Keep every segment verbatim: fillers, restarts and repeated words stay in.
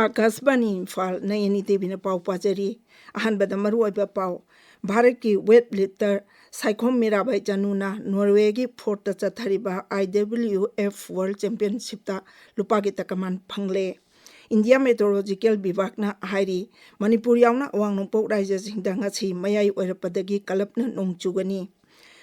ꯑꯥꯀꯥꯁꯕꯥꯅꯤ ꯏꯝꯐꯥꯜ, ꯅꯌꯅꯤ ꯗꯦꯕꯤꯅ ꯄꯥꯎ ꯄꯥꯖꯔꯤ꯫ ꯑꯍꯥꯟꯕꯗ ꯃꯔꯨꯑꯣꯏꯕ ꯄꯥꯎ꯫ ꯚꯥꯔꯠꯀꯤ ꯋꯦꯠ ꯂꯤꯐꯇꯔ ꯁꯥꯏꯈꯣꯝ ꯃꯤꯔꯥꯕꯥꯏ ꯆꯅꯨꯅ ꯅꯣꯔꯋꯦꯒꯤ ꯐꯣꯔꯠꯇ ꯆꯠꯊꯔꯤꯕ IWF World Championshipꯇ ꯂꯨꯄꯥꯒꯤ ꯇꯀꯃꯥꯟ ꯐꯪꯂꯦ꯫ ꯏꯟꯗꯤꯌꯥ ꯃꯦꯇ꯭ꯔꯣꯂꯣꯖꯤꯀꯦꯜ ꯕꯤꯚꯥꯒꯅ ꯍꯥꯏꯔꯤ, ꯃꯅꯤꯄꯨꯔ ꯌꯥꯎꯅ ꯑꯋꯥꯡ ꯅꯣꯡꯄꯣꯛ ꯔꯥꯏꯖ꯭ꯌꯁꯤꯡꯗ ꯉꯁꯤ ꯃꯌꯥꯏ ꯑꯣꯏꯔꯛꯄꯗꯒꯤ ꯀꯂꯞꯅ ꯅꯣꯡ ꯆꯨꯒꯅꯤ꯫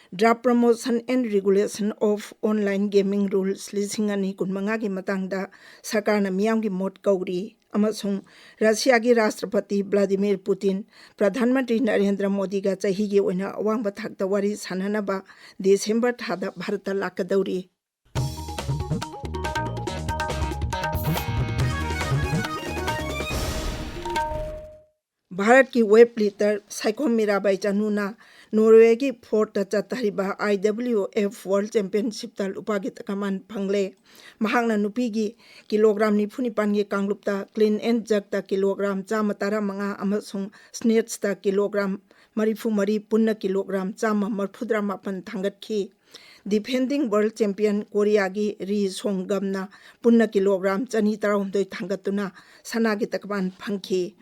Draft Promotion and Regulation of Online Gaming Rules ꯂꯤꯁꯤꯡ ꯑꯅꯤ ꯀꯨꯟꯃꯉꯥꯒꯤ ꯃꯇꯥꯡꯗ ꯁꯔꯀꯥꯔꯅ ꯃꯤꯌꯥꯝꯒꯤ ꯃꯣꯠ ꯀꯧꯔꯤ꯫ ꯑꯃꯁꯨꯡ ꯔꯁꯤꯌꯥꯒꯤ ꯔꯥꯁꯇ꯭ꯔꯄꯇꯤ ꯚ꯭ꯂꯥꯗꯤꯃꯤꯔ ꯄꯨꯇꯤꯟ ꯄ꯭ꯔꯙꯥꯟ ꯃꯟꯇ꯭ꯔꯤ ꯅꯔꯦꯟꯗ꯭ꯔ ꯃꯣꯗꯤꯒ ꯆꯍꯤꯒꯤ ꯑꯣꯏꯅ ꯑꯋꯥꯡꯕ ꯊꯥꯛꯇ ꯋꯥꯔꯤ ꯁꯥꯟꯅꯅꯕ ꯗꯤꯁꯦꯝꯕꯔ ꯊꯥꯗ ꯚꯥꯔꯠꯇ ꯂꯥꯛꯀꯗꯧꯔꯤ꯫ ꯚꯥꯔꯠꯀꯤ ꯋꯦꯠ ꯂꯤꯐꯇꯔ ꯁꯥꯏꯈꯣꯝ ꯃꯤꯔꯥꯕꯥꯏ ꯆꯅꯨꯅ ꯅꯣꯔꯋꯦꯒꯤ ꯐꯣꯔꯠꯇ ꯆꯠꯊꯔꯤꯕ IWF World Championshipꯇ ꯂꯨꯄꯥꯒꯤ ꯇꯀꯃꯥꯟ ꯐꯪꯂꯦ꯫ ꯃꯍꯥꯛꯅ ꯅꯨꯄꯤꯒꯤ ꯀꯤꯂꯣꯒ꯭ꯔꯥꯝ ꯅꯤꯐꯨ ꯅꯤꯄꯥꯟꯒꯤ ꯀꯥꯡꯂꯨꯞꯇ clean and jerkꯇ ꯀꯤꯂꯣꯒ꯭ꯔꯥꯝ ꯆꯥꯝꯃ ꯇꯔꯥꯃꯉꯥ ꯑꯃꯁꯨꯡ snatchꯇ ꯀꯤꯂꯣꯒ꯭ꯔꯥꯝ ꯃꯔꯤꯐꯨ ꯃꯔꯤ, ꯄꯨꯟꯅ ꯀꯤꯂꯣꯒ꯭ꯔꯥꯝ ꯆꯥꯝꯃ ꯃꯔꯤꯐꯨꯇꯔꯥ ꯃꯥꯄꯟ ꯊꯥꯡꯒꯠꯈꯤ꯫ Defending world champion ꯀꯣꯔꯤꯌꯥꯒꯤ ꯔꯤ ꯁꯣꯡ ꯒꯝꯅ ꯄꯨꯟꯅ ꯀꯤꯂꯣꯒ꯭ꯔꯥꯝ ꯆꯅꯤ ꯇꯔꯥꯍꯨꯝꯗꯣꯏ ꯊꯥꯡꯒꯠꯇꯨꯅ ꯁꯅꯥꯒꯤ ꯇꯀꯃꯥꯟ ꯐꯪꯈꯤ꯫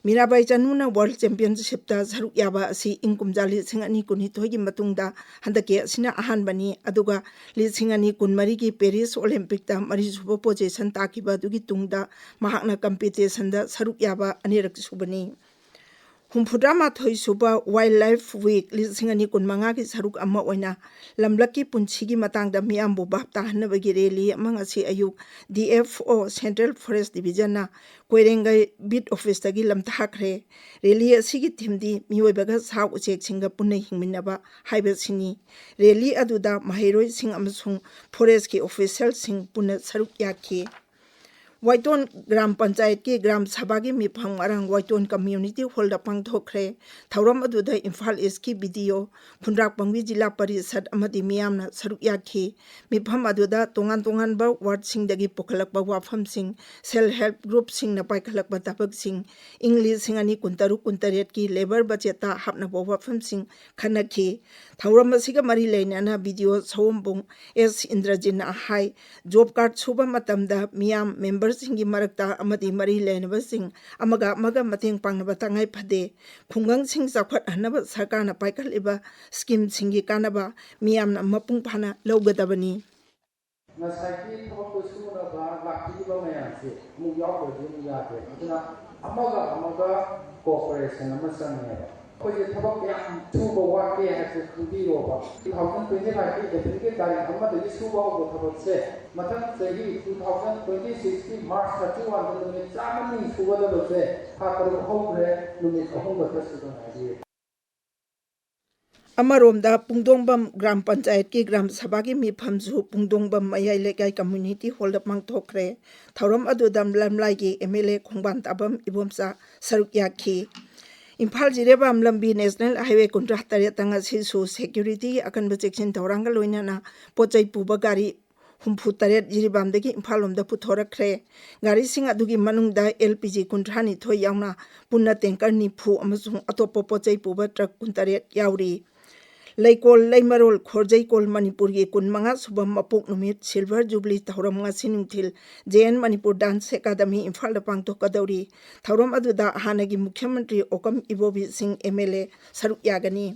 ꯃꯤꯔꯥꯕꯥꯏ ꯆꯅꯨꯅ World Championshipꯇ ꯁꯔꯨꯛ ꯌꯥꯕ ꯑꯁꯤ ꯏꯪ ꯀꯨꯝꯖꯥ ꯂꯤꯁꯤꯡ ꯑꯅꯤ ꯀꯨꯟꯅꯤꯊꯣꯏꯒꯤ ꯃꯇꯨꯡꯗ ꯍꯟꯗꯛꯀꯤ ꯑꯁꯤꯅ ꯑꯍꯥꯟꯕꯅꯤ, ꯑꯗꯨꯒ ꯂꯤꯁꯤꯡ ꯑꯅꯤ ꯀꯨꯟꯃꯔꯤꯒꯤ Paris Olympicꯇ ꯃꯔꯤꯁꯨꯕ position ꯇꯥꯈꯤꯕ ꯑꯗꯨꯒꯤ ꯇꯨꯡꯗ ꯃꯍꯥꯛꯅ competitionꯗ ꯁꯔꯨꯛ ꯌꯥꯕ ꯑꯅꯤꯔꯛ ꯁꯨꯕꯅꯤ꯫ ꯍꯨꯝꯐꯨꯇꯔꯥ ꯃꯥꯊꯣꯏ ꯁꯨꯕ Wildlife Week ꯂꯤꯁꯤꯡ ꯑꯅꯤ ꯀꯨꯟꯃꯉꯥꯒꯤ ꯁꯔꯨꯛ ꯑꯃ ꯑꯣꯏꯅ ꯂꯝꯂꯛꯀꯤ ꯄꯨꯟꯁꯤꯒꯤ ꯃꯇꯥꯡꯗ ꯃꯤꯌꯥꯝꯕꯨ ꯚꯥꯞ ꯇꯥꯍꯟꯅꯕꯒꯤ rally ꯑꯃ ꯉꯁꯤ ꯑꯌꯨꯛ DFO Central Forest Divisionꯅ ꯀꯣꯏꯔꯦꯡꯒꯩ beat officeꯇꯒꯤ ꯂꯝꯊꯥꯈ꯭ꯔꯦ꯫ Rally ꯑꯁꯤꯒꯤ themeꯗꯤ ꯃꯤꯑꯣꯏꯕꯒ ꯁꯥ ꯎꯆꯦꯛꯁꯤꯡꯒ ꯄꯨꯟꯅ ꯍꯤꯡꯃꯤꯟꯅꯕ ꯍꯥꯏꯕꯁꯤꯅꯤ꯫ Rally ꯑꯗꯨꯗ ꯃꯍꯩꯔꯣꯏꯁꯤꯡ ꯑꯃꯁꯨꯡ forestꯀꯤ officialꯁꯤꯡ ꯄꯨꯟꯅ ꯁꯔꯨꯛ ꯌꯥꯈꯤ꯫ ꯋꯥꯏꯇꯣꯟ ꯒ꯭ꯔꯥꯝ ꯄꯟꯆꯥꯌꯠꯀꯤ ꯒ꯭ꯔꯥꯝ ꯁꯚꯥꯒꯤ ꯃꯤꯐꯝ ꯉꯔꯥꯡ ꯋꯥꯏꯇꯣꯟ community hallꯗ ꯄꯥꯡꯊꯣꯛꯈ꯭ꯔꯦ꯫ ꯊꯧꯔꯝ ꯑꯗꯨꯗ ꯏꯝꯐꯥꯜ Eastꯀꯤ BDO, ꯈꯨꯟꯗ꯭ꯔꯥꯛꯄꯝꯒꯤ ꯖꯤꯂꯥ ꯄꯔꯤꯁꯗ ꯑꯃꯗꯤ ꯃꯤꯌꯥꯝꯅ ꯁꯔꯨꯛ ꯌꯥꯈꯤ꯫ ꯃꯤꯐꯝ ꯑꯗꯨꯗ ꯇꯣꯉꯥꯟ ꯇꯣꯉꯥꯟꯕ wardꯁꯤꯡꯗꯒꯤ ꯄꯨꯈꯠꯂꯛꯄ ꯋꯥꯐꯝꯁꯤꯡ, self help groupꯁꯤꯡꯅ ꯄꯥꯏꯈꯠꯂꯛꯄ ꯊꯕꯛꯁꯤꯡ, ꯏꯪ ꯂꯤꯁꯤꯡ ꯑꯅꯤ ꯀꯨꯟꯇꯔꯨꯛ ꯀꯨꯟꯇꯔꯦꯠꯀꯤ labour budgetꯇ ꯍꯥꯞꯅꯕ ꯋꯥꯐꯝꯁꯤꯡ ꯈꯟꯅꯈꯤ꯫ ꯊꯧꯔꯝ ꯑꯁꯤꯒ ꯃꯔꯤ ꯂꯩꯅꯅ BDO ꯁꯑꯣꯝꯕꯨꯡ S ꯏꯟꯗ꯭ꯔꯖꯤꯠꯅ ꯍꯥꯏ, job card ꯁꯨꯕ ꯃꯇꯝꯗ ꯃꯤꯌꯥꯝ member ꯁꯤꯡꯒꯤ ꯃꯔꯛꯇ ꯑꯃꯗꯤ ꯃꯔꯤ ꯂꯩꯅꯕꯁꯤꯡ ꯑꯃꯒ ꯑꯃꯒ ꯃꯇꯦꯡ ꯄꯥꯡꯅꯕ ꯇꯉꯥꯏ ꯐꯗꯦ꯫ ꯈꯨꯡꯒꯪꯁꯤꯡ ꯆꯥꯎꯈꯠꯍꯟꯅꯕ ꯁꯔꯀꯥꯔꯅ ꯄꯥꯏꯈꯠꯂꯤꯕ ꯁ꯭ꯀꯤꯝꯁꯤꯡꯒꯤ ꯀꯥꯟꯅꯕ ꯃꯤꯌꯥꯝꯅ ꯃꯄꯨꯡ ꯐꯥꯅ ꯂꯧꯒꯗꯕꯅꯤ꯫ ꯉꯁꯥꯏꯒꯤ ꯊꯕꯛꯇꯨ ꯁꯨꯅꯕ ꯂꯥꯛꯄꯤꯔꯤꯕ ꯃꯌꯥꯝꯁꯦ ꯑꯃꯨꯛ ꯌꯥꯎꯗ꯭ꯔꯗꯤ ꯑꯃꯨꯛ ꯌꯥꯗꯦ꯫ ꯑꯗꯨꯅ ꯑꯃꯒ ꯑꯃꯒ cooperation ꯑꯃ ꯆꯪꯉꯦꯕ꯫ ꯑꯩꯈꯣꯏꯁꯦ ꯊꯕꯛ ꯌꯥꯝ ꯁꯨꯕ ꯋꯥꯠꯂꯦ ꯍꯥꯏꯕꯁꯦ ꯈꯪꯕꯤꯔꯣꯕ꯫ Two thousand twenty five ꯀꯤ April ꯀꯤ ꯇꯥꯔꯤꯛ ꯑꯃꯗꯒꯤ ꯁꯨꯕ ꯍꯧꯕ ꯊꯕꯛꯁꯦ ꯃꯊꯪ ꯆꯍꯤ two thousand twenty six ꯀꯤ March thirty one ꯗ ꯅꯨꯃꯤꯠ ꯆꯥꯝꯃꯅꯤ ꯁꯨꯒꯗꯕꯁꯦ ꯊꯥ ꯇꯔꯨꯛ ꯍꯧꯈ꯭ꯔꯦ, ꯅꯨꯃꯤꯠ ꯑꯍꯨꯝ ꯈꯛꯇ ꯁꯨꯗ ꯉꯥꯏꯔꯤ꯫ ꯑꯃꯔꯣꯝꯗ ꯄꯨꯡꯗꯣꯡꯕꯝ ꯒ꯭ꯔꯥꯝ ꯄꯟꯆꯥꯌꯠꯀꯤ ꯒ꯭ꯔꯥꯝ ꯁꯚꯥꯒꯤ ꯃꯤꯐꯝꯁꯨ ꯄꯨꯡꯗꯣꯡꯕꯝ ꯃꯌꯥꯏ ꯂꯩꯀꯥꯏ community hall ꯗ ꯄꯥꯡꯊꯣꯛꯈ꯭ꯔꯦ꯫ ꯊꯧꯔꯝ ꯑꯗꯨꯗ ꯂꯝꯂꯥꯏꯒꯤ M L A ꯈꯣꯡꯕꯥꯟ ꯇꯥꯕꯝ ꯏꯕꯣꯝꯆꯥ ꯁꯔꯨꯛ ꯌꯥꯈꯤ꯫ ꯏꯝꯐꯥꯜ ꯖꯤꯔꯤꯕꯥꯝ ꯂꯝꯕꯤ National Highway ꯀꯨꯟꯊ꯭ꯔꯥ ꯇꯔꯦꯠꯇ ꯉꯁꯤꯁꯨ security ꯒꯤ ꯑꯀꯟꯕ ꯆꯦꯛꯁꯤꯟ ꯊꯧꯔꯥꯡꯒ ꯂꯣꯏꯅꯅ ꯄꯣꯠ ꯆꯩ ꯄꯨꯕ ꯒꯥꯔꯤ ꯍꯨꯝꯐꯨ ꯇꯔꯦꯠ ꯖꯤꯔꯤꯕꯥꯝꯗꯒꯤ ꯏꯝꯐꯥꯜ ꯂꯣꯝꯗ ꯄꯨꯊꯣꯔꯛꯈ꯭ꯔꯦ꯫ ꯒꯥꯔꯤꯁꯤꯡ ꯑꯗꯨꯒꯤ ꯃꯅꯨꯡꯗ L P G ꯀꯨꯟꯊ꯭ꯔꯥ ꯅꯤꯊꯣꯏ ꯌꯥꯎꯅ ꯄꯨꯟꯅ tanker ꯅꯤꯐꯨ ꯑꯃꯁꯨꯡ ꯑꯇꯣꯞꯄ ꯄꯣꯠ ꯆꯩ ꯄꯨꯕ truck ꯀꯨꯟ ꯇꯔꯦꯠ ꯌꯥꯎꯔꯤ꯫ ꯂꯩꯀꯣꯜ, ꯂꯩꯃꯔꯣꯜ, ꯈꯣꯔꯖꯩꯀꯣꯜ ꯃꯅꯤꯄꯨꯔꯒꯤ ꯀꯨꯟ ꯃꯉꯥ ꯁꯨꯕ ꯃꯄꯣꯛ ꯅꯨꯃꯤꯠ Silver Jubilee ꯊꯧꯔꯝ ꯉꯁꯤ ꯅꯨꯡꯊꯤꯜ J N Manipur Dance Academy ꯏꯝꯐꯥꯜꯗ ꯄꯥꯡꯊꯣꯛꯀꯗꯧꯔꯤ꯫ ꯊꯧꯔꯝ ꯑꯗꯨꯗ ꯍꯥꯟꯅꯒꯤ ꯃꯨꯈ꯭ꯌ ꯃꯟꯇ꯭ꯔꯤ ꯑꯣꯀꯝ ꯏꯕꯣꯕꯤ ꯁꯤꯡ M L A ꯁꯔꯨꯛ ꯌꯥꯒꯅꯤ꯫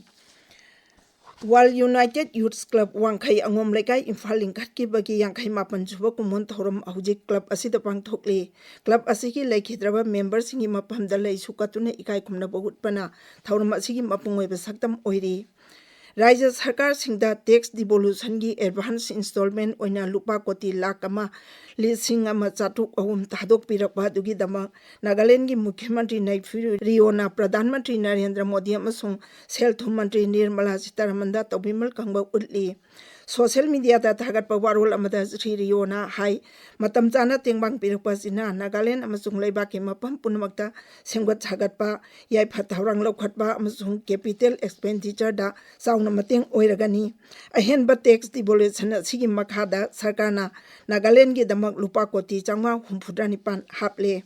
World United Youth Club ꯋꯥꯡꯈꯩ ꯑꯉꯣꯝ ꯂꯩꯀꯥꯏ ꯏꯝꯐꯥꯜ ꯂꯤꯡꯈꯠꯈꯤꯕꯒꯤ ꯌꯥꯡꯈꯩ ꯃꯥꯄꯟ ꯁꯨꯕ ꯀꯨꯝꯑꯣꯟ ꯊꯧꯔꯝ ꯍꯧꯖꯤꯛ club ꯑꯁꯤꯗ ꯄꯥꯡꯊꯣꯛꯂꯤ꯫ Club ꯑꯁꯤꯒꯤ ꯂꯩꯈꯤꯗ꯭ꯔꯕ member ꯁꯤꯡꯒꯤ ꯃꯐꯝꯗ ꯂꯩꯁꯨ ꯀꯠꯇꯨꯅ ꯏꯀꯥꯏ ꯈꯨꯝꯅꯕ ꯎꯠꯄꯅ ꯊꯧꯔꯝ ꯑꯁꯤꯒꯤ ꯃꯄꯨꯡ ꯑꯣꯏꯕ ꯁꯛꯇꯝ ꯑꯣꯏꯔꯤ꯫ ꯔꯥꯖ꯭ꯌ ꯁꯔꯀꯥꯔꯁꯤꯡꯗ tax devolution ꯒꯤ advance installment ꯑꯣꯏꯅ ꯂꯨꯄꯥ ꯀꯣꯇꯤ ꯂꯥꯈ ꯑꯃ ꯂꯤꯁꯤꯡ ꯑꯃ ꯆꯥꯇ꯭ꯔꯨꯛ ꯑꯍꯨꯝ ꯊꯥꯗꯣꯛꯄꯤꯔꯛꯄ ꯑꯗꯨꯒꯤꯗꯃꯛ ꯅꯥꯒꯥꯂꯦꯟꯗꯒꯤ ꯃꯨꯈ꯭ꯌ ꯃꯟꯇ꯭ꯔꯤ ꯅꯩꯐꯤꯔꯨ ꯔꯤꯑꯣꯅ ꯄ꯭ꯔꯙꯥꯟ ꯃꯟꯇ꯭ꯔꯤ ꯅꯔꯦꯟꯗ꯭ꯔ ꯃꯣꯗꯤ ꯑꯃꯁꯨꯡ ꯁꯦꯜ ꯊꯨꯝ ꯃꯟꯇ꯭ꯔꯤ ꯅꯤꯔꯃꯂꯥ ꯁꯤꯇꯥꯔꯥꯃꯟꯗ ꯇꯧꯕꯤꯃꯜ ꯈꯪꯕ ꯎꯠꯂꯤ꯫ Social media ꯗ ꯊꯥꯒꯠꯄ ꯋꯥꯔꯣꯜ ꯑꯃꯗ ꯁ꯭ꯔꯤ ꯔꯤꯑꯣꯅ ꯍꯥꯏ, ꯃꯇꯝ ꯆꯥꯅ ꯇꯦꯡꯕꯥꯡ ꯄꯤꯔꯛꯄ ꯑꯁꯤꯅ ꯅꯥꯒꯥꯂꯦꯟ ꯑꯃꯁꯨꯡ ꯂꯩꯕꯥꯛꯀꯤ ꯃꯐꯝ ꯄꯨꯝꯅꯃꯛꯇ ꯁꯦꯝꯒꯠ ꯁꯥꯒꯠꯄ, ꯌꯥꯏꯐ ꯊꯧꯔꯥꯡ ꯂꯧꯈꯠꯄ ꯑꯃꯁꯨꯡ capital expenditure ꯗ ꯆꯥꯎꯅ ꯃꯇꯦꯡ ꯑꯣꯏꯔꯒꯅꯤ꯫ ꯑꯍꯦꯟꯕ tax devolution ꯑꯁꯤꯒꯤ ꯃꯈꯥꯗ ꯁꯔꯀꯥꯔꯅ ꯅꯥꯒꯥꯂꯦꯟꯗꯒꯤꯗꯃꯛ ꯂꯨꯄꯥ ꯀꯣꯇꯤ ꯆꯥꯝꯃꯉꯥ ꯍꯨꯝꯐꯨꯇꯔꯥ ꯅꯤꯄꯥꯟ ꯍꯥꯞꯂꯦ꯫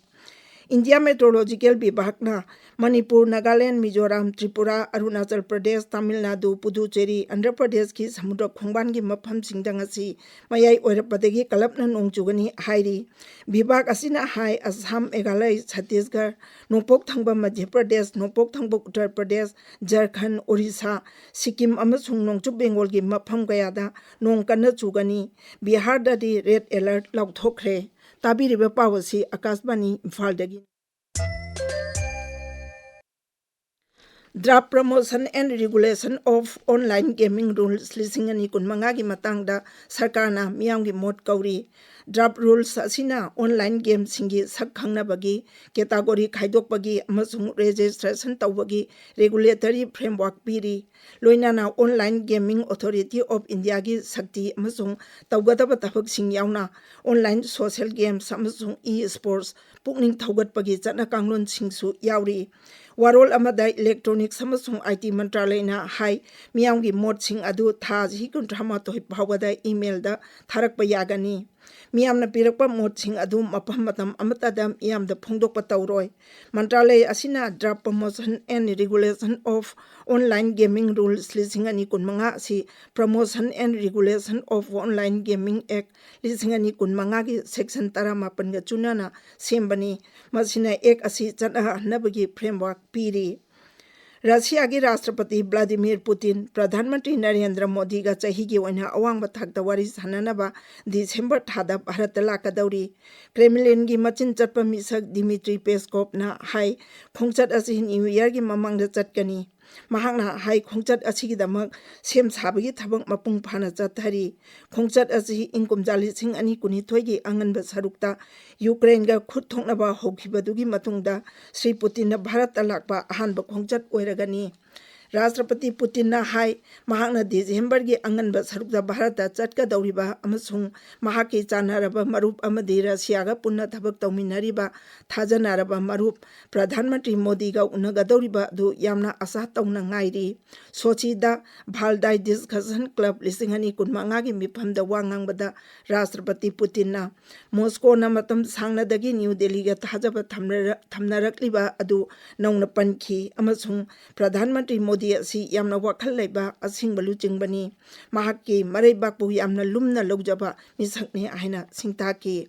ꯏꯟꯗꯤꯌꯥ ꯃꯦꯇ꯭ꯔꯣꯂꯣꯖꯤꯀꯦꯜ ꯕꯤꯚꯥꯒꯅ ꯃꯅꯤꯄꯨꯔ, ꯅꯥꯒꯥꯂꯦꯟ, ꯃꯤꯖꯣꯔꯥꯝ, ꯇ꯭ꯔꯤꯄꯨꯔꯥ, ꯑꯔꯨꯅꯥꯆꯜ ꯄ꯭ꯔꯗꯦꯁ, ꯇꯥꯃꯤꯜ ꯅꯥꯗꯨ, ꯄꯨꯗꯨꯆꯦꯔꯤ, ꯑꯟꯙ꯭ꯔ ꯄ꯭ꯔꯗꯦꯁꯀꯤ ꯁꯃꯨꯗ꯭ꯔ ꯈꯣꯡꯕꯥꯟꯒꯤ ꯃꯐꯝꯁꯤꯡꯗ ꯉꯁꯤ ꯃꯌꯥꯏ ꯑꯣꯏꯔꯛꯄꯗꯒꯤ ꯀꯜꯂꯞꯅ ꯅꯣꯡ ꯆꯨꯒꯅꯤ ꯍꯥꯏꯔꯤ꯫ ꯕꯤꯚꯥꯒ ꯑꯁꯤꯅ ꯍꯥꯏ, ꯑꯁꯥꯝ, ꯃꯦꯘꯥꯂꯌ, ꯆꯇꯤꯁꯒꯔ, ꯅꯣꯡꯄꯣꯛ ꯊꯪꯕ ꯃꯙ꯭ꯌ ꯄ꯭ꯔꯗꯦꯁ, ꯅꯣꯡꯄꯣꯛ ꯊꯪꯕ ꯎꯠꯇꯔ ꯄ꯭ꯔꯗꯦꯁ, ꯖꯔꯈꯟ, ꯑꯣꯔꯤꯁꯥ, ꯁꯤꯛꯀꯤꯝ ꯑꯃꯁꯨꯡ ꯅꯣꯡꯆꯨꯞ ꯕꯦꯡꯒꯣꯜꯒꯤ ꯃꯐꯝ ꯀꯌꯥꯗ ꯅꯣꯡ ꯀꯟꯅ ꯆꯨꯒꯅꯤ꯫ ꯕꯤꯍꯥꯔꯗꯗꯤ ꯔꯦꯗ ꯑꯦꯂꯔꯠ ꯂꯥꯎꯊꯣꯛꯈ꯭ꯔꯦ꯫ ꯇꯥꯕꯤꯔꯤꯕ ꯄꯥꯎ ꯑꯁꯤ ꯑꯀꯥꯁꯕꯥꯅꯤ ꯏꯝꯐꯥꯜꯗꯒꯤ꯫ Draft Promotion and Regulation of Online Gaming Rules ꯂꯤꯁꯤꯡ ꯑꯅꯤ ꯀꯨꯟꯃꯉꯥꯒꯤ ꯃꯇꯥꯡꯗ ꯁꯔꯀꯥꯔꯅ ꯃꯤꯌꯥꯝꯒꯤ ꯃꯣꯠ ꯀꯧꯔꯤ꯫ Draft Rules ꯑꯁꯤꯅ online gameꯁꯤꯡꯒꯤ ꯁꯛ ꯈꯪꯅꯕꯒꯤ, category ꯈꯥꯏꯗꯣꯛꯄꯒꯤ ꯑꯃꯁꯨꯡ registration ꯇꯧꯕꯒꯤ regulatory framework ꯄꯤꯔꯤ꯫ ꯂꯣꯏꯅꯅ Online Gaming Authority of Indiaꯒꯤ ꯁꯛꯇꯤ ꯑꯃꯁꯨꯡ ꯇꯧꯒꯗꯕ ꯊꯕꯛꯁꯤꯡ ꯌꯥꯎꯅ online social games ꯑꯃꯁꯨꯡ e-sports ꯄꯨꯛꯅꯤꯡ ꯊꯧꯒꯠꯄꯒꯤ ꯆꯠꯅ ꯀꯥꯡꯂꯣꯟꯁꯤꯡꯁꯨ ꯌꯥꯎꯔꯤ꯫ ꯋꯥꯔꯣꯜ ꯑꯃꯗ Electronics ꯑꯃꯁꯨꯡ I T ꯃꯟꯇ꯭ꯔꯥꯂꯌꯅ ꯍꯥꯏ, ꯃꯤꯌꯥꯝꯒꯤ ꯃꯣꯠꯁꯤꯡ ꯑꯗꯨ ꯊꯥ ꯑꯁꯤ ꯀꯨꯟꯊ꯭ꯔꯥ ꯃꯥꯊꯣꯏ ꯐꯥꯎꯕꯗ emailꯗ ꯊꯥꯔꯛꯄ ꯌꯥꯒꯅꯤ꯫ ꯃꯤꯌꯥꯝꯅ ꯄꯤꯔꯛꯄ ꯃꯣꯠꯁꯤꯡ ꯑꯗꯨ ꯃꯐꯝ ꯃꯇꯝ ꯑꯃꯠꯇꯗ ꯃꯤꯌꯥꯝꯗ ꯐꯣꯡꯗꯣꯛꯄ ꯇꯧꯔꯣꯏ꯫ ꯃꯟꯇ꯭ꯔꯥꯂꯌ ꯑꯁꯤꯅ Draft Promotion and Regulation of Online Gaming Rules ꯂꯤꯁꯤꯡ ꯑꯅꯤ ꯀꯨꯟꯃꯉꯥ ꯑꯁꯤ Promotion and Regulation of Online Gaming Act ꯂꯤꯁꯤꯡ ꯑꯅꯤ ꯀꯨꯟꯃꯉꯥꯒꯤ section ꯇꯔꯥꯃꯥꯄꯟꯒ ꯆꯨꯅꯅ ꯁꯦꯝꯕꯅꯤ꯫ ꯃꯁꯤꯅ act ꯑꯁꯤ ꯆꯠꯅꯍꯟꯅꯕꯒꯤ framework ꯄꯤꯔꯤ꯫ ꯔꯁꯤꯌꯥꯒꯤ ꯔꯥꯁꯇ꯭ꯔꯄꯇꯤ ꯚ꯭ꯂꯥꯗꯤꯃꯤꯔ ꯄꯨꯇꯤꯟ ꯄ꯭ꯔꯙꯥꯟ ꯃꯟꯇ꯭ꯔꯤ ꯅꯔꯦꯟꯗ꯭ꯔ ꯃꯣꯗꯤꯒ ꯆꯍꯤꯒꯤ ꯑꯣꯏꯅ ꯑꯋꯥꯡꯕ ꯊꯥꯛꯇ ꯋꯥꯔꯤ ꯁꯥꯟꯅꯅꯕ ꯗꯤꯁꯦꯝꯕꯔ ꯊꯥꯗ ꯚꯥꯔꯠꯇ ꯂꯥꯛꯀꯗꯧꯔꯤ꯫ ꯀ꯭ꯔꯦꯝꯂꯤꯟꯒꯤ ꯃꯆꯤꯟ ꯆꯠꯄ ꯃꯤꯁꯛ ꯗꯤꯃꯤꯇ꯭ꯔꯤ ꯄꯦꯁꯀꯣꯞꯅ ꯍꯥꯏ, ꯈꯣꯡꯆꯠ ꯑꯁꯤ ꯅ꯭ꯌꯨ ꯌꯔꯒꯤ ꯃꯃꯥꯡꯗ ꯆꯠꯀꯅꯤ꯫ ꯃꯍꯥꯛꯅ ꯍꯥꯏ, ꯈꯣꯡꯆꯠ ꯑꯁꯤꯒꯤꯗꯃꯛ ꯁꯦꯝ ꯁꯥꯕꯒꯤ ꯊꯕꯛ ꯃꯄꯨꯡ ꯐꯥꯅ ꯆꯠꯊꯔꯤ꯫ ꯈꯣꯡꯆꯠ ꯑꯁꯤ ꯏꯪ ꯀꯨꯝꯖꯥ ꯂꯤꯁꯤꯡ ꯑꯅꯤ ꯀꯨꯟꯅꯤꯊꯣꯏꯒꯤ ꯑꯉꯟꯕ ꯁꯔꯨꯛꯇ ꯌꯨꯀ꯭ꯔꯦꯟꯒ ꯈꯨꯠ ꯊꯣꯛꯅꯕ ꯍꯧꯈꯤꯕꯗꯨꯒꯤ ꯃꯇꯨꯡꯗ ꯁ꯭ꯔꯤ ꯄꯨꯇꯤꯟꯅ ꯚꯥꯔꯠꯇ ꯂꯥꯛꯄ ꯑꯍꯥꯟꯕ ꯈꯣꯡꯆꯠ ꯑꯣꯏꯔꯒꯅꯤ꯫ ꯔꯥꯁꯇ꯭ꯔꯄꯇꯤ ꯄꯨꯇꯤꯟꯅ ꯍꯥꯏ, ꯃꯍꯥꯛꯅ ꯗꯤꯁꯦꯝꯕꯔꯒꯤ ꯑꯉꯟꯕ ꯁꯔꯨꯛꯇ ꯚꯥꯔꯠꯇ ꯆꯠꯀꯗꯧꯔꯤꯕ ꯑꯃꯁꯨꯡ ꯃꯍꯥꯛꯀꯤ ꯆꯥꯟꯅꯔꯕ ꯃꯔꯨꯞ ꯑꯃꯗꯤ ꯔꯁꯤꯌꯥꯒ ꯄꯨꯟꯅ ꯊꯕꯛ ꯇꯧꯃꯤꯟꯅꯔꯤꯕ ꯊꯥꯖꯅꯔꯕ ꯃꯔꯨꯞ ꯄ꯭ꯔꯙꯥꯟ ꯃꯟꯇ꯭ꯔꯤ ꯃꯣꯗꯤꯒ ꯎꯅꯒꯗꯧꯔꯤꯕ ꯑꯗꯨ ꯌꯥꯝꯅ ꯑꯁꯥ ꯇꯧꯅ ꯉꯥꯏꯔꯤ꯫ ꯁꯣꯆꯤꯗ ꯚꯥꯜꯗꯥꯏ ꯗꯤꯁꯀꯁꯟ ꯀ꯭ꯂꯕ ꯂꯤꯁꯤꯡ ꯑꯅꯤ ꯀꯨꯟꯃꯉꯥꯒꯤ ꯃꯤꯐꯝꯗ ꯋꯥ ꯉꯥꯡꯕꯗ ꯔꯥꯁꯇ꯭ꯔꯄꯇꯤ ꯄꯨꯇꯤꯟꯅ ꯃꯣꯁꯀꯣꯅ ꯃꯇꯝ ꯁꯥꯡꯅꯗꯒꯤ ꯅ꯭ꯌꯨ ꯗꯦꯜꯂꯤꯒ ꯊꯥꯖꯕ ꯊꯝꯅꯔ-, ꯊꯝꯅꯔꯛꯂꯤꯕ ꯑꯗꯨ ꯅꯧꯅ ꯄꯟꯈꯤ ꯑꯃꯁꯨꯡ ꯄ꯭ꯔꯙꯥꯟ ꯃꯟꯇ꯭ꯔꯤ ꯃꯣꯗꯤ ꯑꯁꯤ ꯌꯥꯝꯅ ꯋꯥꯈꯜ ꯂꯩꯕ ꯑꯁꯤꯡꯕ ꯂꯨꯆꯤꯡꯕꯅꯤ, ꯃꯍꯥꯛꯀꯤ ꯃꯔꯩꯕꯥꯛꯄꯨ ꯌꯥꯝꯅ ꯂꯨꯝꯅ ꯂꯧꯖꯕ ꯃꯤꯁꯛꯅꯤ ꯍꯥꯏꯅ ꯁꯤꯡꯇꯥꯛꯈꯤ꯫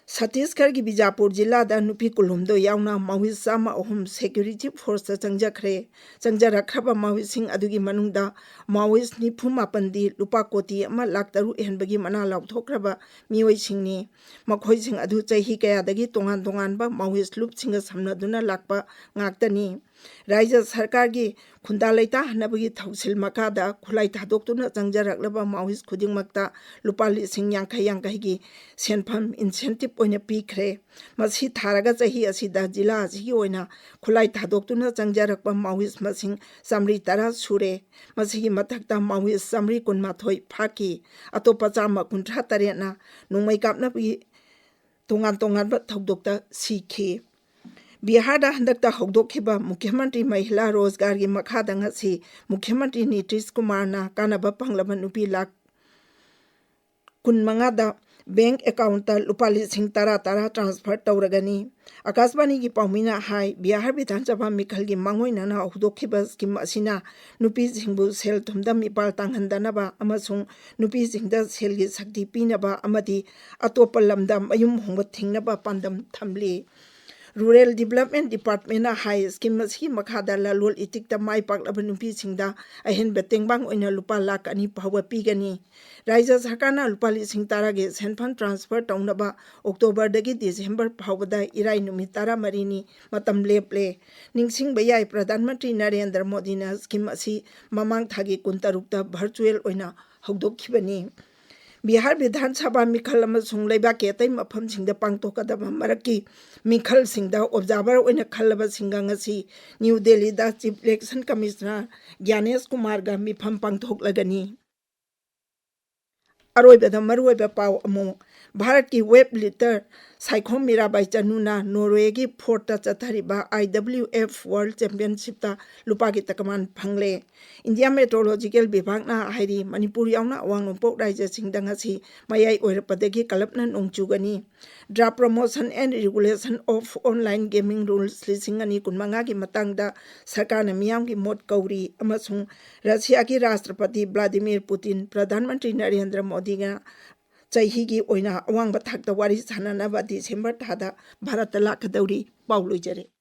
ꯁꯠꯇꯤꯁꯒꯔꯒꯤ ꯕꯤꯖꯥꯄꯨꯔ ꯖꯤꯂꯥꯗ ꯅꯨꯄꯤ ꯀꯨꯟꯍꯨꯝꯗꯣꯏ ꯌꯥꯎꯅ ꯃꯥꯑꯣꯏꯁ ꯆꯥꯝꯃ ꯑꯍꯨꯝ ꯁꯦꯀ꯭ꯌꯨꯔꯤꯇꯤ ꯐꯣꯔꯁꯇ ꯆꯪꯖꯈ꯭ꯔꯦ꯫ ꯆꯪꯖꯔꯛꯈ꯭ꯔꯕ ꯃꯥꯑꯣꯏꯁꯁꯤꯡ ꯑꯗꯨꯒꯤ ꯃꯅꯨꯡꯗ ꯃꯥꯑꯣꯏꯁ ꯅꯤꯐꯨ ꯃꯥꯄꯟꯗꯤ ꯂꯨꯄꯥ ꯀꯣꯇꯤ ꯑꯃ ꯂꯥꯈ ꯇꯔꯨꯛ ꯍꯦꯟꯕꯒꯤ ꯃꯅꯥ ꯂꯥꯎꯊꯣꯛꯈ꯭ꯔꯕ ꯃꯤꯑꯣꯏꯁꯤꯡꯅꯤ꯫ ꯃꯈꯣꯏꯁꯤꯡ ꯑꯗꯨ ꯆꯍꯤ ꯀꯌꯥꯗꯒꯤ ꯇꯣꯉꯥꯟ ꯇꯣꯉꯥꯟꯕ ꯃꯥꯑꯣꯏꯁ ꯂꯨꯞꯁꯤꯡꯒ ꯁꯝꯅꯗꯨꯅ ꯂꯥꯛꯄ ꯉꯥꯛꯇꯅꯤ꯫ ꯔꯥꯏꯖ꯭ꯌ ꯁꯔꯀꯥꯔꯒꯤ ꯈꯨꯟꯗꯥ ꯂꯩꯇꯥꯍꯟꯅꯕꯒꯤ ꯊꯧꯁꯤꯜ ꯃꯈꯥꯗ ꯈꯨꯠꯂꯥꯏ ꯊꯥꯗꯣꯛꯇꯨꯅ ꯆꯪꯖꯔꯛꯂꯕ ꯃꯥꯑꯣꯏꯁ ꯈꯨꯗꯤꯡꯃꯛꯇ ꯂꯨꯄꯥ ꯂꯤꯁꯤꯡ ꯌꯥꯡꯈꯩ ꯌꯥꯡꯈꯩꯒꯤ ꯁꯦꯟꯐꯝ incentive ꯑꯣꯏꯅ ꯄꯤꯈ꯭ꯔꯦ꯫ ꯃꯁꯤ ꯊꯥꯔꯒ ꯆꯍꯤ ꯑꯁꯤꯗ ꯖꯤꯂꯥ ꯑꯁꯤꯒꯤ ꯑꯣꯏꯅ ꯈꯨꯠꯂꯥꯏ ꯊꯥꯗꯣꯛꯇꯨꯅ ꯆꯪꯖꯔꯛꯄ ꯃꯥꯑꯣꯏꯁ ꯃꯁꯤꯡ ꯆꯥꯃꯔꯤ ꯇꯔꯥ ꯁꯨꯔꯦ꯫ ꯃꯁꯤꯒꯤ ꯃꯊꯛꯇ ꯃꯥꯑꯣꯏꯁ ꯆꯥꯃꯔꯤ ꯀꯨꯟꯃꯥꯊꯣꯏ ꯐꯥꯈꯤ꯫ ꯑꯇꯣꯞꯄ ꯆꯥꯝꯃ ꯀꯨꯟꯊ꯭ꯔꯥ ꯇꯔꯦꯠꯅ ꯅꯣꯡꯃꯩ ꯀꯥꯞꯅꯕꯒꯤ ꯇꯣꯉꯥꯟ ꯇꯣꯉꯥꯟꯕ ꯊꯧꯗꯣꯛꯇ ꯁꯤꯈꯤ꯫ ꯕꯤꯍꯥꯔꯗ ꯍꯟꯗꯛꯇ ꯍꯧꯗꯣꯛꯈꯤꯕ ꯃꯨꯈ꯭ꯌ ꯃꯟꯇ꯭ꯔꯤ ꯃꯍꯤꯂꯥ ꯔꯣꯖꯒꯥꯔꯒꯤ ꯃꯈꯥꯗ ꯉꯁꯤ ꯃꯨꯈ꯭ꯌ ꯃꯟꯇ꯭ꯔꯤ ꯅꯤꯇꯤꯁ ꯀꯨꯃꯥꯔꯅ ꯀꯥꯟꯅꯕ ꯐꯪꯂꯕ ꯅꯨꯄꯤ ꯂꯥꯈ ꯀꯨꯟꯃꯉꯥꯗ ꯕꯦꯡꯛ ꯑꯦꯀꯥꯎꯟꯠꯇ ꯂꯨꯄꯥ ꯂꯤꯁꯤꯡ ꯇꯔꯥ ꯇꯔꯥ transfer ꯇꯧꯔꯒꯅꯤ꯫ ꯑꯀꯥꯁꯕꯥꯅꯤꯒꯤ ꯄꯥꯎꯃꯤꯅ ꯍꯥꯏ, ꯕꯤꯍꯥꯔ ꯕꯤꯙꯥꯟ ꯁꯚꯥ ꯃꯤꯈꯜꯒꯤ ꯃꯥꯡꯑꯣꯏꯅꯅ ꯍꯧꯗꯣꯛꯈꯤꯕ ꯁ꯭ꯀꯤꯝ ꯑꯁꯤꯅ ꯅꯨꯄꯤꯁꯤꯡꯕꯨ ꯁꯦꯜ ꯊꯨꯝꯗ ꯃꯤꯄꯥꯜ ꯇꯥꯡꯍꯟꯗꯅꯕ ꯑꯃꯁꯨꯡ ꯅꯨꯄꯤꯁꯤꯡꯗ ꯁꯦꯜꯒꯤ ꯁꯛꯇꯤ ꯄꯤꯅꯕ ꯑꯃꯗꯤ ꯑꯇꯣꯞꯄ ꯂꯝꯗ ꯃꯌꯨꯝ ꯍꯣꯡꯕ ꯊꯤꯡꯅꯕ ꯄꯥꯟꯗꯝ ꯊꯝꯂꯤ꯫ Rural Development Departmentꯅ ꯍꯥꯏ, ꯁ꯭ꯀꯤꯝ ꯑꯁꯤꯒꯤ ꯃꯈꯥꯗ ꯂꯂꯣꯟ ꯏꯇꯤꯛꯇ ꯃꯥꯏ ꯄꯥꯛꯂꯕ ꯅꯨꯄꯤꯁꯤꯡꯗ ꯑꯍꯦꯟꯕ ꯇꯦꯡꯕꯥꯡ ꯑꯣꯏꯅ ꯂꯨꯄꯥ ꯂꯥꯈ ꯑꯅꯤ ꯐꯥꯎꯕ ꯄꯤꯒꯅꯤ꯫ ꯔꯥꯏꯖ꯭ꯌ ꯁꯔꯀꯥꯔꯅ ꯂꯨꯄꯥ ꯂꯤꯁꯤꯡ ꯇꯔꯥꯒꯤ ꯁꯦꯟꯐꯝ transfer ꯇꯧꯅꯕ ꯑꯣꯛꯇꯣꯕꯔꯗꯒꯤ ꯗꯤꯁꯦꯝꯕꯔ ꯐꯥꯎꯕꯗ ꯏꯔꯥꯏ ꯅꯨꯃꯤꯠ ꯇꯔꯥꯃꯔꯤꯅꯤ ꯃꯇꯝ ꯂꯦꯞꯂꯦ꯫ ꯅꯤꯡꯁꯤꯡꯕ ꯌꯥꯏ, ꯄ꯭ꯔꯙꯥꯟ ꯃꯟꯇ꯭ꯔꯤ ꯅꯔꯦꯟꯗ꯭ꯔ ꯃꯣꯗꯤꯅ ꯁ꯭ꯀꯤꯝ ꯑꯁꯤ ꯃꯃꯥꯡ ꯊꯥꯒꯤ ꯀꯨꯟꯇꯔꯨꯛꯇ virtual ꯑꯣꯏꯅ ꯍꯧꯗꯣꯛꯈꯤꯕꯅꯤ꯫ ꯕꯤꯍꯥꯔ ꯕꯤꯙꯥꯟ ꯁꯚꯥ ꯃꯤꯈꯜ ꯑꯃꯁꯨꯡ ꯂꯩꯕꯥꯛꯀꯤ ꯑꯇꯩ ꯃꯐꯝꯁꯤꯡꯗ ꯄꯥꯡꯊꯣꯛꯀꯗꯕ ꯃꯔꯛꯀꯤ ꯃꯤꯈꯜꯁꯤꯡꯗ ꯑꯣꯕꯖꯥꯔꯚꯔ ꯑꯣꯏꯅ ꯈꯜꯂꯕꯁꯤꯡꯒ ꯉꯁꯤ ꯅ꯭ꯌꯨ ꯗꯦꯜꯂꯤꯗ ꯆꯤꯐ ꯏꯂꯦꯛꯁꯟ ꯀꯃꯤꯁꯅꯔ ꯒ꯭ꯌꯥꯅꯦꯁ ꯀꯨꯃꯥꯔꯒ ꯃꯤꯐꯝ ꯄꯥꯡꯊꯣꯛꯂꯒꯅꯤ꯫ ꯑꯔꯣꯏꯕꯗ ꯃꯔꯨꯑꯣꯏꯕ ꯄꯥꯎ ꯑꯃꯨꯛ, ꯚꯥꯔꯠꯀꯤ ꯋꯦꯠ ꯂꯤꯐꯇꯔ ꯁꯥꯏꯈꯣꯝ ꯃꯤꯔꯥꯕꯥꯏ ꯆꯅꯨꯅ ꯅꯣꯔꯋꯦꯒꯤ ꯐꯣꯔꯠꯇ ꯆꯠꯊꯔꯤꯕ IWF World Championshipꯇ ꯂꯨꯄꯥꯒꯤ ꯇꯀꯃꯥꯟ ꯐꯪꯂꯦ꯫ ꯏꯟꯗꯤꯌꯥ ꯃꯦꯇ꯭ꯔꯣꯂꯣꯖꯤꯀꯦꯜ ꯕꯤꯚꯥꯒꯅ ꯍꯥꯏꯔꯤ, ꯃꯅꯤꯄꯨꯔ ꯌꯥꯎꯅ ꯑꯋꯥꯡ ꯅꯣꯡꯄꯣꯛ ꯔꯥꯏꯖ꯭ꯌꯁꯤꯡꯗ ꯉꯁꯤ ꯃꯌꯥꯏ ꯑꯣꯏꯔꯛꯄꯗꯒꯤ ꯀꯜꯂꯞꯅ ꯅꯣꯡ ꯆꯨꯒꯅꯤ꯫ Draft Promotion and Regulation of Online Gaming Rules ꯂꯤꯁꯤꯡ ꯑꯅꯤ ꯀꯨꯟꯃꯉꯥꯒꯤ ꯃꯇꯥꯡꯗ ꯁꯔꯀꯥꯔꯅ ꯃꯤꯌꯥꯝꯒꯤ ꯃꯣꯠ ꯀꯧꯔꯤ ꯑꯃꯁꯨꯡ ꯔꯁꯤꯌꯥꯒꯤ ꯔꯥꯁꯇ꯭ꯔꯄꯇꯤ ꯚ꯭ꯂꯥꯗꯤꯃꯤꯔ ꯄꯨꯇꯤꯟ ꯄ꯭ꯔꯙꯥꯟ ꯃꯟꯇ꯭ꯔꯤ ꯅꯔꯦꯟꯗ꯭ꯔ ꯃꯣꯗꯤꯒ ꯆꯍꯤꯒꯤ ꯑꯣꯏꯅ ꯑꯋꯥꯡꯕ ꯊꯥꯛꯇ ꯋꯥꯔꯤ ꯁꯥꯟꯅꯅꯕ ꯗꯤꯁꯦꯝꯕꯔ ꯊꯥꯗ ꯚꯥꯔꯠꯇ ꯂꯥꯛꯀꯗꯧꯔꯤ꯫ ꯄꯥꯎ ꯂꯣꯏꯖꯔꯦ꯫